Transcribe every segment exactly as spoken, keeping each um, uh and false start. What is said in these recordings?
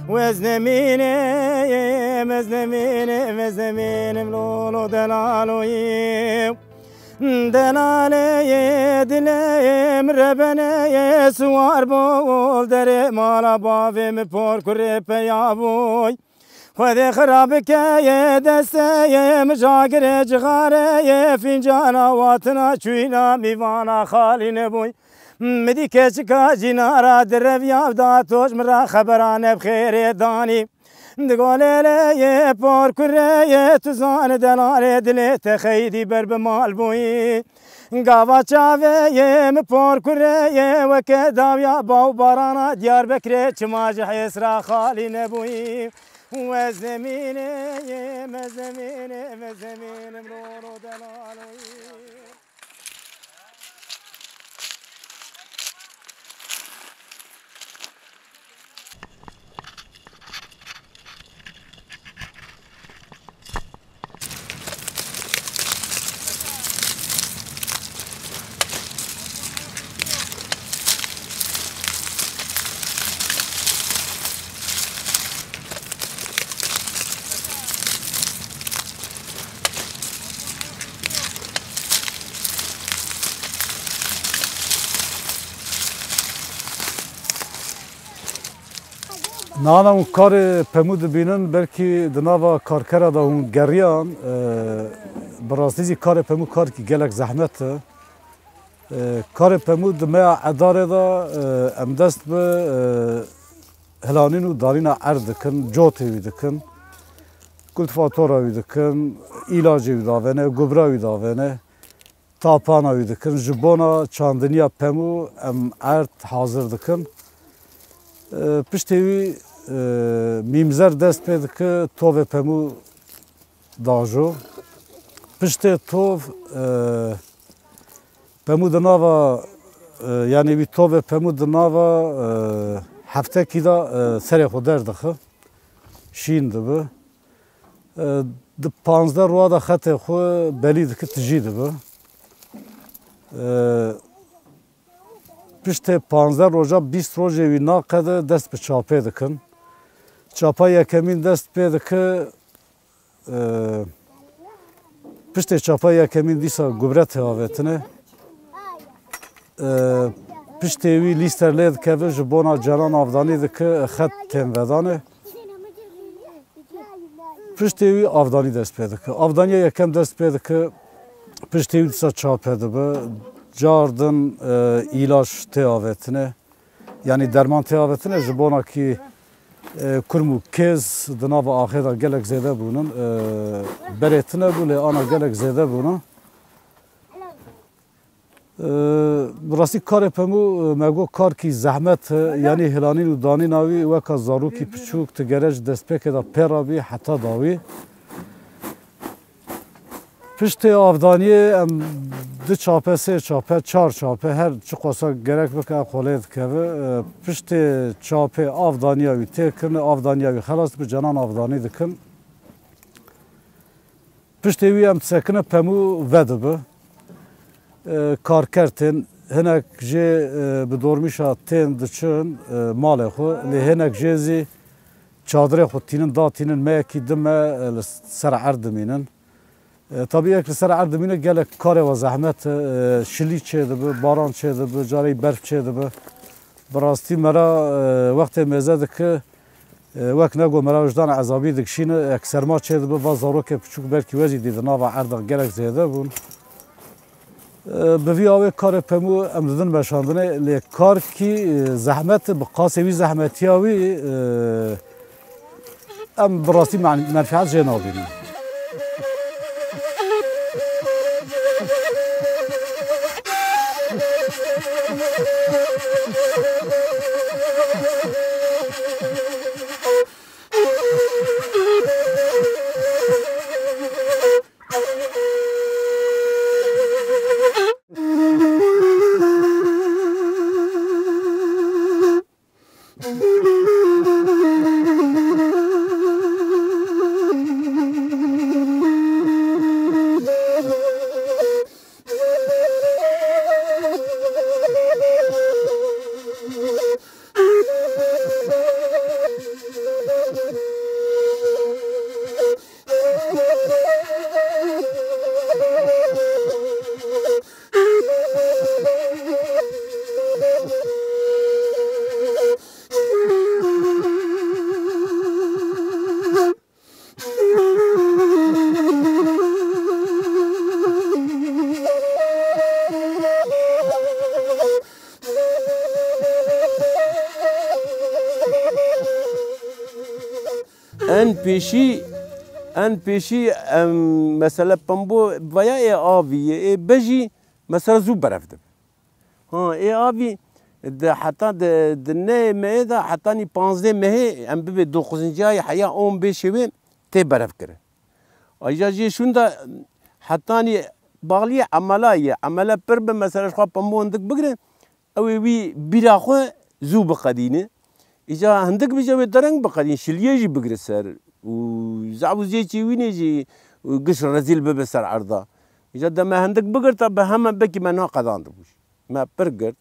Wez nemînim, ez nemînim, ez nemînim, lolo delaloyê. Delalê dilê min rebenê siwar bol derê mala bavê min por kurê peya boy. Xwedê xira bike yê destê yê mijagirê cixarê yê fîncana watina çûyna mîvana xalî nebûy. Midî keçika cînara direvya da toj min ra xebera nebxêrê danî. Di golê lê yê por kurê yê tu zani delalê dilê te xeydî ber bi mal bûyî. Gava çavê yê mi por kurê yê weke dawiya baw barana Diyarbekirê çima ji hêsra xalî nebûyî. Wez nemînim, ez nemînim, ez nemînim, lolo delaloyî. Niha hûn karê pemû dibînin, belkî di nava karkera de hûn geriyan, e, bi rastî jî karê pemû karkî gelek zehmet e. E, karê pemû di meya edarê de, e, em dest bi, e, hilanîn û danîna erd dikin, cotê wî dikin, kultivatora wî dikin, îlacê wî davêne, gubra wî davêne, tapana wî dikin. Ji bona çandiniya pemû em erd hazir dikin. E, piştê wî, e, mîmzer dest pê dike, tovê pemû dajo. Piştê tov, e, pemû di nava, e, yanî wî tovê pemû di nava, e, heftekî de, e, serê xwe derdixe. Şîn dibe. E, di panzdeh roja de xetê xwe belî dike, tijî dibe. E, piştê panzdeh roja, bîst rojê wî naqede dest bi çapê dikin. Çapa yekemîn dest pê dike, e, piştê çapa yekemîn dîsa gubre tê avêtine. E, piştê wî lîster lê dikeve, ji bona canan avdanî dike, xet tên vedane. Piştê wî avdanî dest pê dike. Avdaniya yekem dest pê dike, piştê wî dîsa çape dibe. Cardin, e, îlaç tê avêtine. Yanî derman tê avêtine, ji bona kî, e, kurm û kêz di nava axê de gelek zêde bûnin. E, berê tune bû, lê ana gelek zêde bûnin. Ee, bi rastî karê pemû, e, me got karkî zehmet e, yanî hilanîn û danîna wî weka zarokî piçûk, tu gere ji destpêkê de pê re bî heta dawî. Piştê avdaniyê em du çape, sê çape, çar çape, her çiqasa gerek bike, ev xwe lê dikeve. E, piştê çapê avdaniya wî tê kirin, avdaniya wî xelas dibe, canan avdanî dikin. Piştê wî em disekine pemû vedibe. E, karker tên, hinek jê, e, bi dormîşa tên diçin, e, malê xwe, lê hinek jê zî çadirê xwe tînin, datînin, meyekî dime, e, li ser erd dimînin. E, tabî yek li ser erd dimîne gelek karê we zehmet e, e, şilî çêdibe, baran çêdibe, carê berf çêdibe. Bi rastî me re, e, wextê mêze dike, e, wek nego me re wijdan ezabî dikişîne, ek serma çêdibe, va zarokê piçûk belkî we zî dî di nava erda gelek zêde bûn. E, bi vî awê karê pemû em didin meşandinê, lê karkî, e, zehmet, bi qasê wî zehmetiya wî, e, em bi rastî men-, menfeet jê nabînin. En pêşî, en pêşî, em, mesela pembo veya ê avî ye, ê bejî, mesela zû berev dibe. Ha, ê avî di heta di, di nehê mehê de hetanî panzdeh mehê em bibê doxuzinciyayê heya on beşê wê tê berev kirin. Ayrıca jê şûnda hetanî bağliyê emela ye. Emele pir be, mesela ji xwe pembo hindik bigire, ew ê wî bîra xwe zû biqedîne. Îca hindik bije wê dereng biqedîn, şiliyê jî bigire ser. Û zaf û zêçî wînê jî giş rezîl bibe ser erda. Îca deme hindik bigirta bi heme bekî me naqedandibû jî. Me pir girt.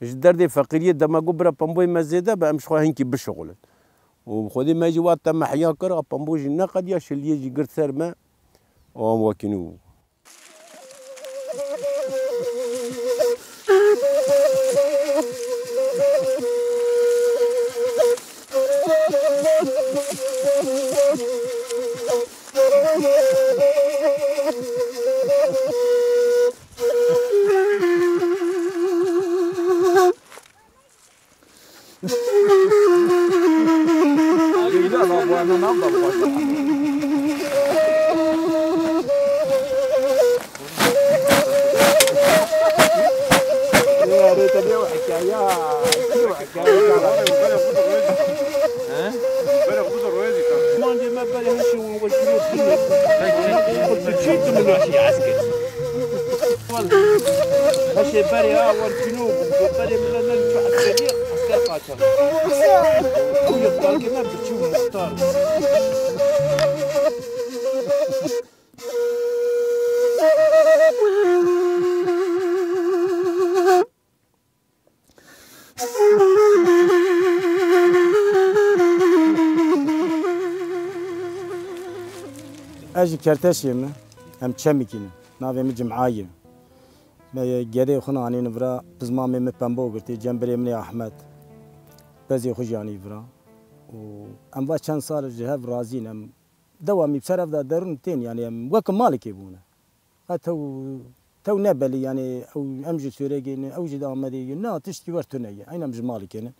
Ji derdê feqîriyê dema got bira pemboyê me zêde be, em ji xwe hinkî bişixulin. Û xwedê me jî wa te me heya kir, a pembo jî neqediya, şiliyê jî girt ser me. Û em wekî nû bû. Heşê berê ha wer kîno, berê min ne çû eskerî, esker qaçax. Û yek dalgê me birçî û muxtar. Ez ji Kerteşê me, em Çemikî ne. Navê min Cim'a ye. Me gedê xwe anîn vira, pizmamê min pembo girtî, cem birê min ê Ahmet. Pezê xwe jî anî vira. Û em va çend sal ji hev razî ne. Em dewamî bi ser hev de derûn tên, yanî em wek malikê bûne. Qet tew, tew ne belî, yanî ew em ji Sûrê gêne, ew jî di Amedê gêne. Na, tiştkî wer tune ye. Eyn em ji malê kêne.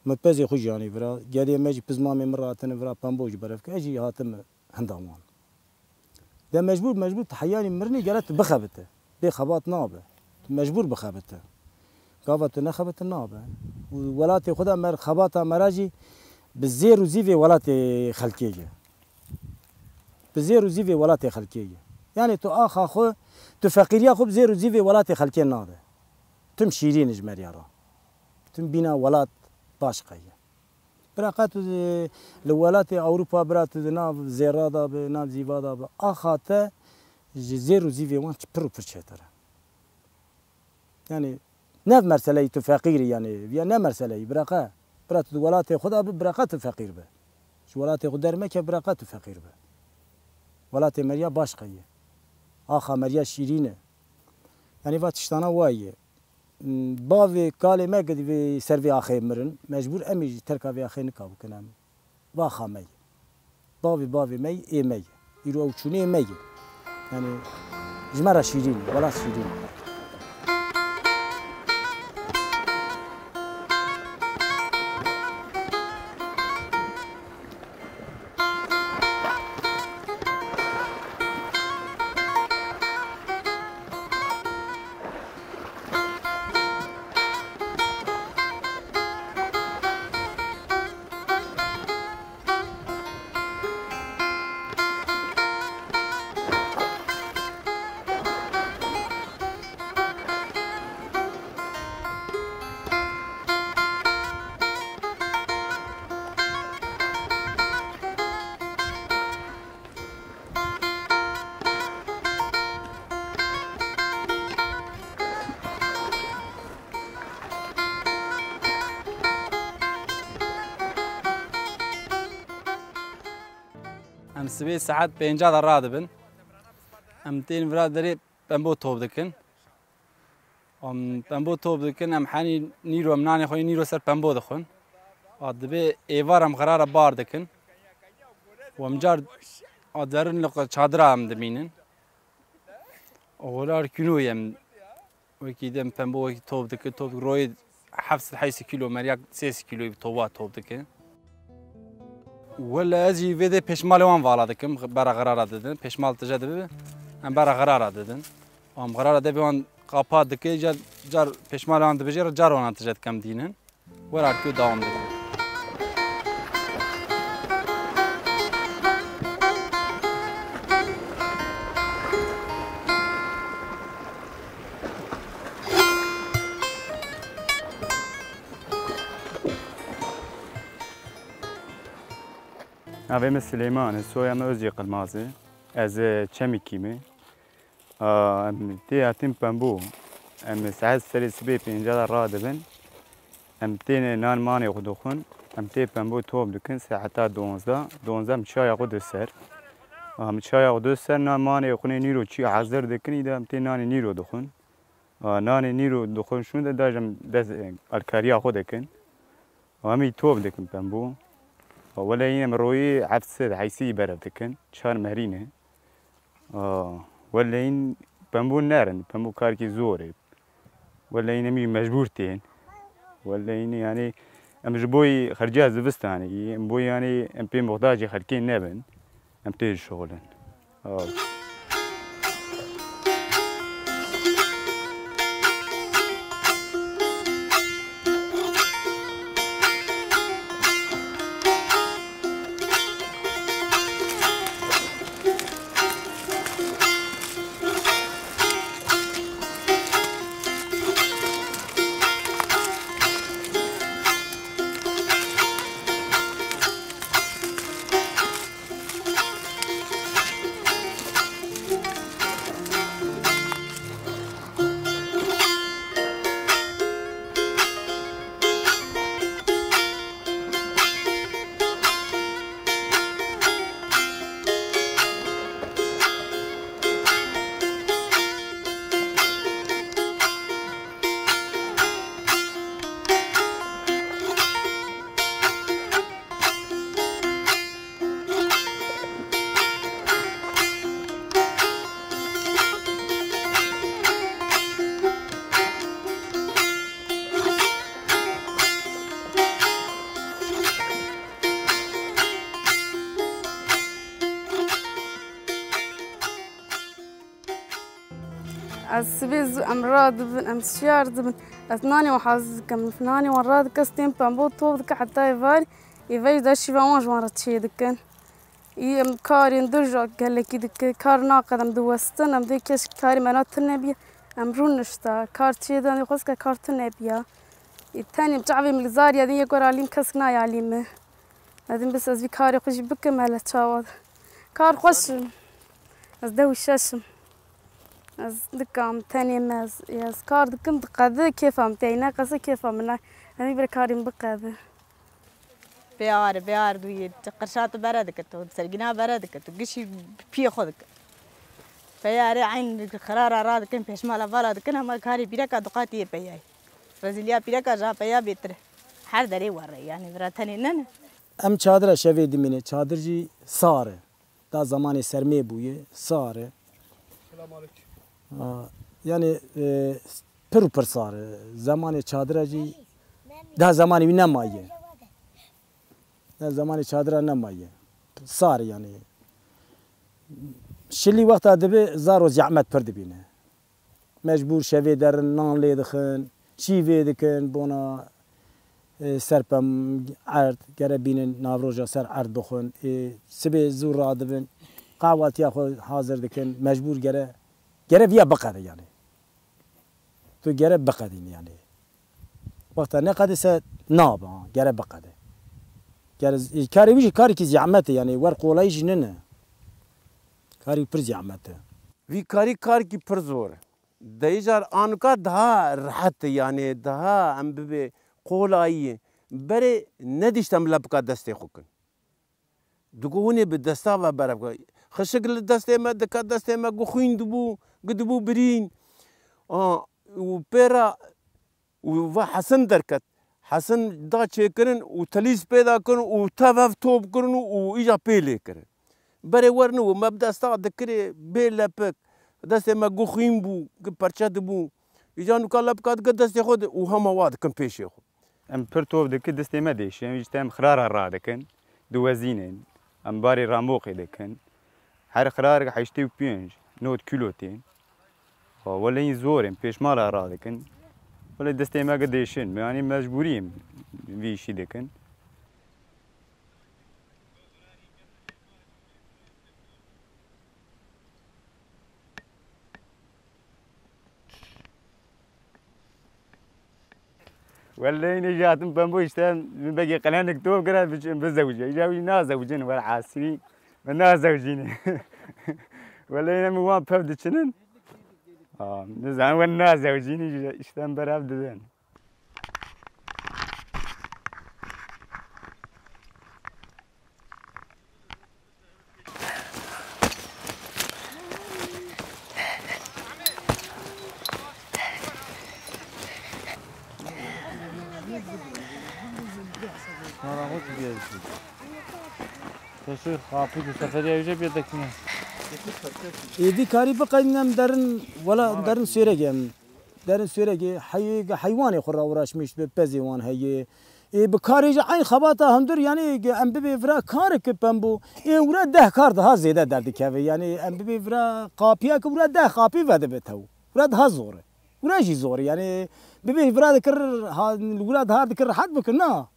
Me pezê xwe jî anî vira. Gedê me jî pizmamê min rahatine vira, pembo jî berev kir. Ez jî hatim hinda wan. De mecbûr, mecbûr tu heyanî mirinê gere tu bixebite. Bê xebat nabe. Tu mecbûr bixebite. Gava tu nexebite nabe. Û welatê xwe de mer xebata me ra jî bi zêr û zîvê welatê xelkê ye. Bi zêr û zîvê welatê xelkê ye. Yanî tu axa xwe, tu feqîriya xwe bi zêr û zîvê welatê xelkê nade. Tim şîrîn e ji meriya re. Tim bîna welat baş qeye. Bira qe tu li welatê Ewropa bira tu di nav zêra de bi, nav zîva de bi. Axa te ji zêr û zîvê wan çi pir û pir çêtir e. Yanî, ne meseleyî tu feqîr î, yanî, viya ne meseleyî, bira qe. Bira tu di welatê xwe de bi, bira qe tu feqîr be. Ji welatê xwe dermeke, bira qe tu feqîr be. Welatê meriya baş qe ye. Axa meriya şîrîn e. Yanî, va tiştana wa ye. Bavê kalê me ki divê ser vê axê mirin, mecbûr em ê jî terka vê axê nika bikin em. Va axa me ye. Bavê bavê me ye, ê me ye. Îro ew çûnê ê me ye. Yanî ji me re şîrîn e, welat şîrîn e. Em sibê saet pênca de radibin. Em tên vira derê pembo top dikin. Em pembo top dikin, em henî nîro, em nanê xwe yê nîro ser pembo dixwin. A dibê êvar em xerara bar dikin. Û em car a derin li çadira em dimînin. Oxira kînoyê em wekî dem pembo wekî top dike, top royê heft sed heyş sed kîlo, meriya sê sed kîloyî bi toba top dike. Wele ez jî vê dê pêşmalê wan vala dikim, bera xirara didin. Pêşmal tije dibe, em bera xirara didin. Em xirara devê wan qapa dike, car, car pêşmalê wan dibêje, car wan tije dikem dînin. Were arkê û dewam dikim. Navê min Silêman e, soya min Özcê Qilmaz e. Ez, e, Çemikî me. A, em tê hatin pembû. Em saet serê sibê pênca de radibin. Em tê nan manê xwe dixwin. Em tê pembû top dikin saeta donzdeh. Donzdeh em çaya xwe di ser. A, em çaya xwe di ser, nan manê xwe nê nîro çî hazir dikin, îda em tê nanê nîro dixwin. A, nanê nîro dixwin şûn de, da jî em dest, e, alkariya xwe dikin. A, em î top dikin pembû. A, wele yîn em royê heft sed heysî beref dikin. Çar merî ne. A, wele yîn pembû nerin, pembû karkî zor e. Wele yîn em î mecbûr tên. Wele yîn, yanî, em ji bo yî xerciya zivistanê, em bo, yanî, em pê muxtacê xelkê nebin. Em tê dişuxulin. Aw. Ez sibê zû em radibin, em şiyar dibin. Ez nanê wan hazir dikim. Nanê wan radike, ez tên pembo top dike heta êvarî. Êvarî de şîva wan ji wan re çêdikin. Î em karên dirja gelekî dike, kar naqedin, em diwestin, em dê keşkî karê me na tune bîye, em rûnişta. Kar çêdan, xwest ke kar tune bîya. Î tenê çavê min zar ya din, yek were alî min, kesk nayê alî min. Edin bes ez vî karê xwe jî bikim hele çawa. Kar xweş in. Ez deh û şeş im. Ez dikam tenê me ez, ez kar dikim diqede kêfa min tê, neqese kêfa min nayê. Em ê bire karê min biqede. Pê ar, pê ar dûyê, qirşa tu bere dike, tu sergîna bere dike, tu gişî piyê xwe dike. Peyarê eyn xirara ra dikin, pêşmala vala dikin, hema karê pîreka duqatiyê peyayê. Rezîliya pîreka ja peya bêtir e. Her derê were, yanî vira tenê nene. Em çadira şevê dimîne, çadir jî sar e. Da zemanê sermê bûye, sar e. Selamünaleyküm. A, yanî, e, pir û pir sar e. Zemanê çadira jî, da zemanê wî nemaye. Da zemanê çadira nemaye. Sar e yanî. Şilî wexta dibe zar û zehmet pir dibîne. Mecbûr şevê derin, nan lê dixin, şîvê dikin, bona, e, serpem erd, gere bînin navroja ser erd bixwin. E, sibê zû radibin, qahwatiya xwe hazir dikin, mecbûr gere, gere viya biqede yanî. Tu gere biqedîn yanî. Wexta neqedî se nabe, gere biqede. Gere, karê wî jî karekî zehmet e yanî, wer qolayî jî nine. Karî pir zehmet e. Vî karî karkî pir zor e. Deyî car anika daha rehet e, yanî daha em bibê qolayî. Berê nedîşt em lepika destê xwe kin. Digo hûnê bi desta ve beref ke. Xişik li destê me dike, destê me gu xwîn dibû, gu dibû birîn. A, û pê re û va Hesin derket. Hesin da çêkirin û telîz pê da kirin û tev hev top kirin û, û îca pê lê kirin. Berê wer nibû, me bi desta dikirê bê lepik, destê me gu xwîn bû, gu perçe dibû. Îca nûka lepika dike destê xwe de û hema wa dikin pêşê xwe. Em pir top dikin, destê me dêşin, em ji te em xirara radikin. diwezînin, em barê Ramoqê dikin. Her xirarek heştê û pênc not kîlo tên. Welê hîn zor in, pêşmala radikin. Welê destê me gi dêşin, me, yanî mecbûrî vî îşî dikin. Wellehî ne jî hatim pembo işte, min begê qelenik top kira, biçim bizewce. Îja wî nazewcin, wer asî, me nazewcînî. Wellehî ne min wan pev diçinin. Aa, nizanim wer nazewcînî, işte em berev didin. Êdî karî biqeydin em derin, wela derin sêregê em. Derin sêregê heyê, heywanê xwe re uğraşmış bi pezê wan heye. Ê, bi karê jî eyn xebata hundir, yanî em bibê vira kareke pembo, ê wira deh kar daha zêde derdikeve. Yanî em bibê vira qapiyeke wira deh qapî vedibe tew. Wira daha zor e. Wira jî zor e. Yanî bibê vira dikir, ha, wira daha dikir rehet bikir, na.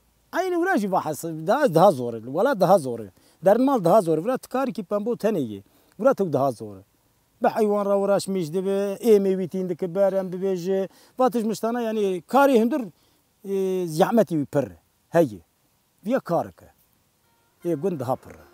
Eynî wira jî va hes-, daha, daha zor e. Wela daha zor e. Derin mal daha zor e. Wira tu karikî pembo tenê yê. Wira tew daha zor e. Bi heywan re uğraşmış dibe, êmê wî tîn dike ber, em bibêje. Va tij miştana, yanî karê hundir, e, zehmetî wî pir e. Heye. Viya kareke. Ê gund daha pir e.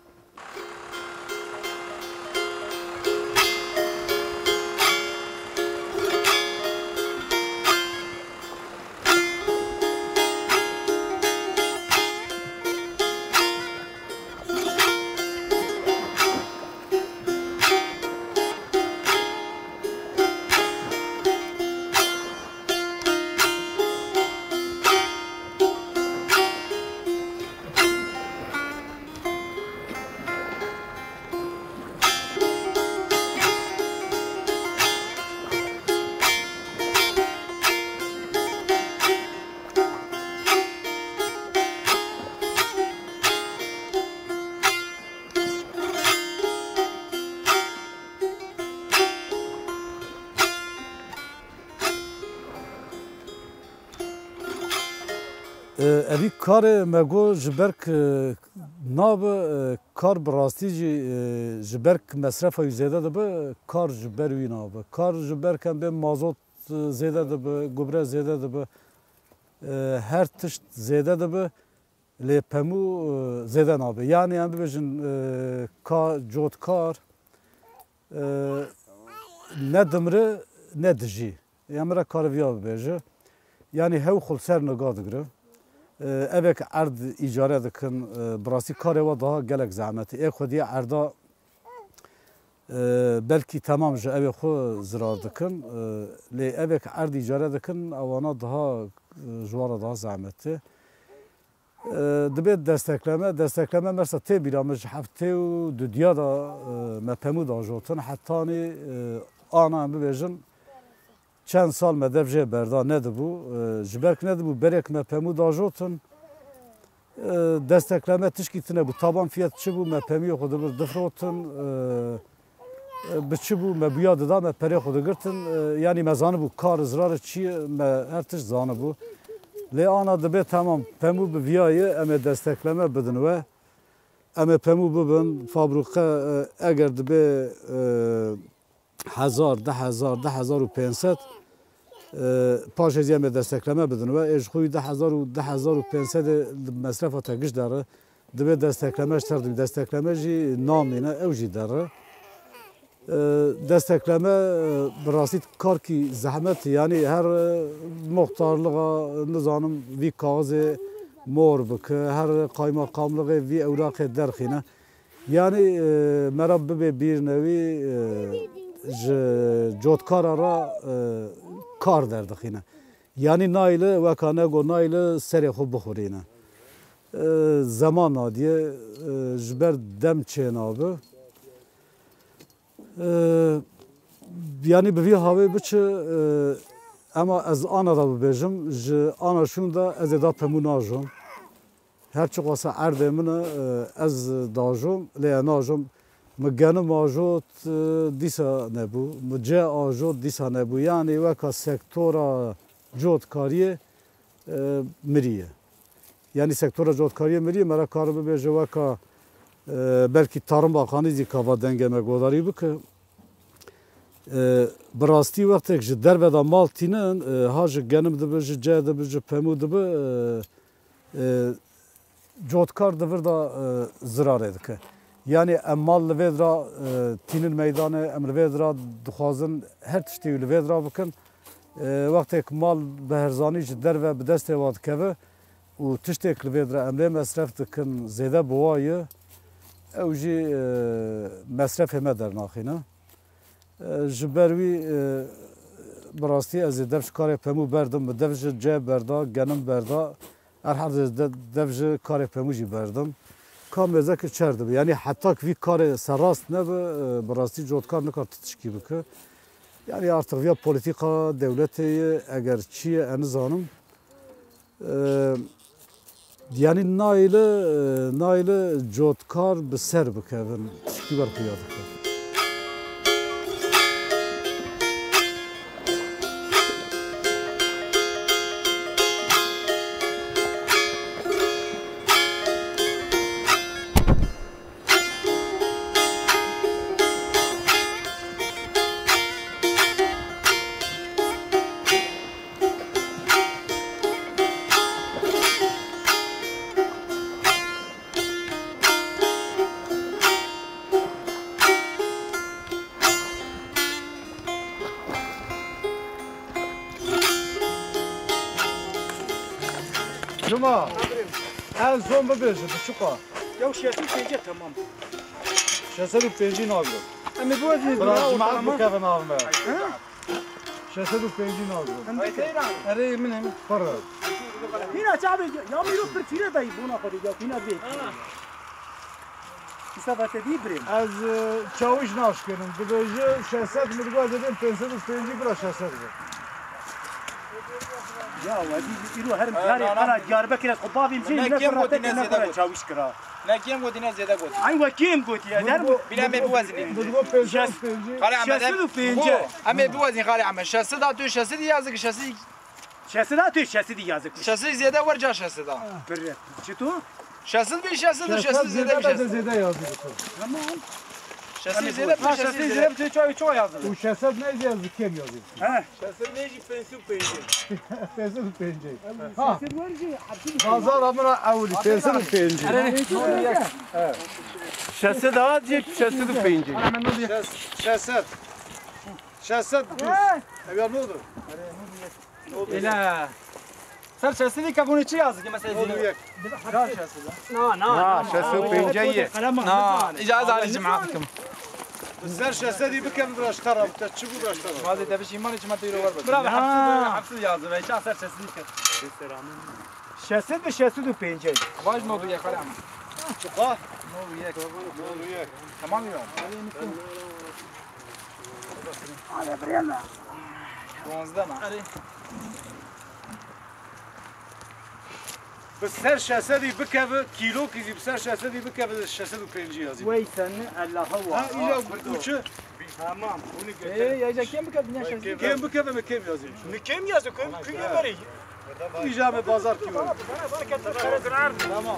E, evî karê me got ji ber ku nabe, e, kar bi rastî jî, e, ji ber ku mesrefa wî zêde dibe, kar ji ber wî nabe. Kar ji ber ku em bê mazot, e, zêde dibe, gubre zêde dibe, e, her tişt zêde dibe. Lê pemû, e, zêde nabe. Yanî em bibêjin, e, ka cotkar, e, ne dimre ne dijî. Em re kariviya bibêje. Yanî hew xwe li ser niga digire. E, evek erd îcare dikin, e, bi rastî karê we daha gelek zehmet e. Ê xwediyê erda, e, belkî temam ji evê xwe zirar dikin. E, lê evek erd îcare dikin, ewana daha, e, ji wan re daha zehmet e. E, dibe destekleme, destekleme mesela tê bîra min ji heftê û dudiya de, e, me pemû dajotin. Hetanî, e, ana em bibêjin, çend sal me dev jê berda nedibû. E, ji ber ku nedibû berek me pemû dajotin. E, destekleme tişkî tune bû. Taban fiyat çi bû, me pemiyê xwe dibir difrotin. E, Bi çi bû me bûya dida, me perê xwe digirtin, e, yanî me zanibû kar zirarê çi ye, me her tişt zanibû. Lê ana dibe temam, pemû bi viya ye, em ê destekleme bidin we. Em ê pemû bibin, fabrîqe, e, eger dibe, e, hezar, du hezar, du hezar û pênc sed, e, paşê jî em ê destekleme bidin we. Ê ji xwe du hezar û du hezar û pênc sed e li mesrefa te giş dere. Dibe destekleme ji ter dibî. Destekleme jî namîne, ew jî derre. E, destekleme, e, bi rastî karkî zehmet, yanî her, e, muxtarlixa, nizanim, vî kaxizê mor bike, her qaymeqamlixê vî ewraqê derxîne. Yanî, e, mera bibe bîrnewî, e, ji cotkara re, e, kar derdixîne. Yanî nayli, weka nego nayli serê xwe bixurîne. E, zeman nadiye, e, ji ber dem çênabe. E, yanî bi vî havê biçe, e, ema ez ana da bibêjim, ji ana şûn de ez ê da pemû najom. Her çiqasa erdê min e, ez dajom, lê ez najom. Mi genim ajot, e, dîsa nebû. Mi cê ajot, dîsa nebû. Yanî weka sektora cotkariyê, e, miriye. Yanî sektora cotkariyê miriye, me re karim bibêje weka, e, belkî Tarım Bakanı zî ka va dengê me godarî bike. E, bi rastî wextek ji derve de mal tînin, e, ha ji genim dibi, ji cê dibi, ji pemû dibi, e, e, cotkar di vir de, e, zirarê dike. Yanî em mal li vê dira, e, tînin meydanê, em li vê dira dixwazin her tiştî li vê dira bikin. E, wextêk mal bi herzanî ji derve bi destê wan dikeve û tiştêk li vê dira em lê mesref dikin, zêde bi wa ye, ew jî, e, mesrefê me dernaxîne. E, ji ber wî, e, bi rastî ez ê dev ji karê pemû berdim, min dev ji cê berda, genim berda, her herdê de-, dev ji karê pemû jî berdim. Ka mêzekî çer dibe. Yanî heta ki vî karê serrast nebe, e, bi rastî cotkar nikar tu tişkî bike. Yanî artık viya polîtîka dewletê ye, eger çi ye, ez nizanim. Ee, yanî nayle, nayle cotkar bi ser bikevin, tişkî wer xuya dike. Cuma, en son bibêje, bi çiqa? Ya şêst û pêncî tamam. Şêst û pêncî nagrim. Em ê biwezînin. Bira, bira, cemaat tamam. Bikevin av me. Ha? Şêst û pêncî nagrim. Em dikevin. Erê, min e, min. Pir e. Hîna çavê ya, ya mîro pir tîre dayî bona xwe de ya, hîna bê. Îsa va te dî birê min. Ez, e, çawîş naşkênim. Dibêje şeş sed, min digot ez ê bêm pênc sed û pêncî, bira şeş sed be. Ya, we dî, îro herim diyarê qala Diyarbekir ez xwe bavîm jî, ne ne kêm gotî, ne zêde gotî. Çawîş kira. Ne kêm gotî, ne zêde gotî. Ay, we kêm gotî, ez herim. Bîle em ê biwezinîn. Min digot pênc sed û pêncî. Xalê Ehmed, şeş sed û pêncî. Em ê biwezinîn, Xalê Ehmed. Şeş sed a tu, şeş sed yazık, şeş sed. Şeş sed a tu, şeş sed yazık. Şeş sed zêde wer ca şeş sed a. Birre. Çito? Şeş sed bin, şeş sed, şeş sed zêde bin, şeş sed. Zêde yazık. Tamam. Şeş sed zêde bin, şeş sed zêde bin, çay, çay yazık. Bu şeş sed ne yazık, kim yazık? Ha. Şeş sed ne jî pênc sed û pêncî. Pênc sed û pêncî. Ha. Bazar amına awli, pênc sed û pêncî. Şeş sed a, şeş sed û pêncî. Şeş sed. Şeş sed. Ev ya ne oldu? Ela. Ser şeş sed kevûnê çi yazık mesela? Oldu yek. Gar şeş sed. Na, na, na, şeş sed û pêncî ye. Na, îca ez alî cemaat dikim. Ser şeş sed bikevin, bira ji te re bite. Çi bû bira ji te re? Bazı deviş imanı çima teyro var. Bira hepsi, hepsi yazdı. Ve çağ ser şeş sed ke. Şeş sed ve şeş sed û pêncî. Baş ne oldu ya, kalam? Çiqa? Ne oldu ya? Ne oldu ya? Tamam ya. Hadi bireme. Şonzde me. Bi ser şeş sedî bikeve, kîlokî zî bi ser şeş sedî bikeve, şeş sed û pêncî yazî. Wey sen Allah'a wa. Ha, îla bi çi? Tamam, bunu götür. Ee, ya, ya, kim bikeve, ne şeş sed? Kim bikeve mi kim yazî? Ne kim yazı? Kim, kim yazı? Îja me bazar kî var. Tamam.